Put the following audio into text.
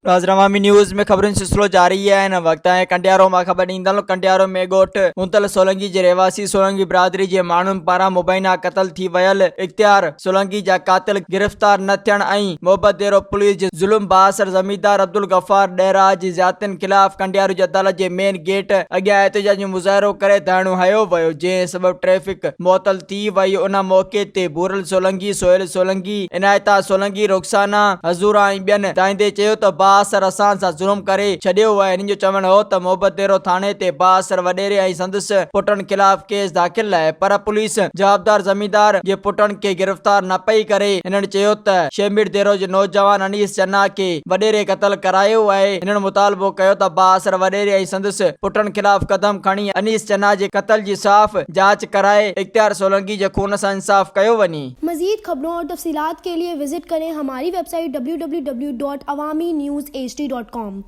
ناظرين عوامي نيوز ۾ خبرن جو سلسلو جاري آهي هن وقت ۽ ڪنڊيارو مان خبر ڏيندڙ ڪنڊيارو ۾ ڳوٺ هونتل سولنگي جي رهواسي سولنگي برادري جي ماڻهن پاران مبينا قتل ٿي ويل اختيار سولنگي جا قاتل گرفتار نه ٿيڻ ۽ محبت ديرو پوليس جي ظلم بااثر زميندار عبدالغفار ڏهراج جي زيادتين خلاف ڪنڊيارو جي عدالت جي مين گيٽ اڳيان احتجاجي مظاهرو ڪري ڌرڻو هنيو ويو جنهن سبب ٽريفڪ معطل ٿي وئي ان موقعي تي ڀورل سولنگي، سهيل سولنگي، عنايتا سولنگي، رخسانه حضورا ۽ ٻين دانهيندي چيو ته بااثر اسان سان ظلم ڪري ڇڏيو آهي هنن جو چوڻ هو ته محبت ديرو ٿاڻي تي بااثر وڏيري ۽ سندس پٽن خلاف ڪيس داخل آهي پر پوليس جوابدار زميندار جي پٽن کي گرفتار نه پئي ڪري هنن چيو ته شيمير ديرو جي نوجوان انيس چنا کي وڏيري قتل ڪرايو آهي هنن مطالبو ڪيو ته بااثر وڏيري ۽ سندس پٽن خلاف قدم کڻي انيس چنا جي قتل جي صاف جاچ ڪرائي اختيار سولنگي جي خون سان انصاف ڪيو وڃي. مزيد خبرون اور تفصيلات کے لئے وزٽ ڪرين ھماري website W W W dot Awami news H D dot com.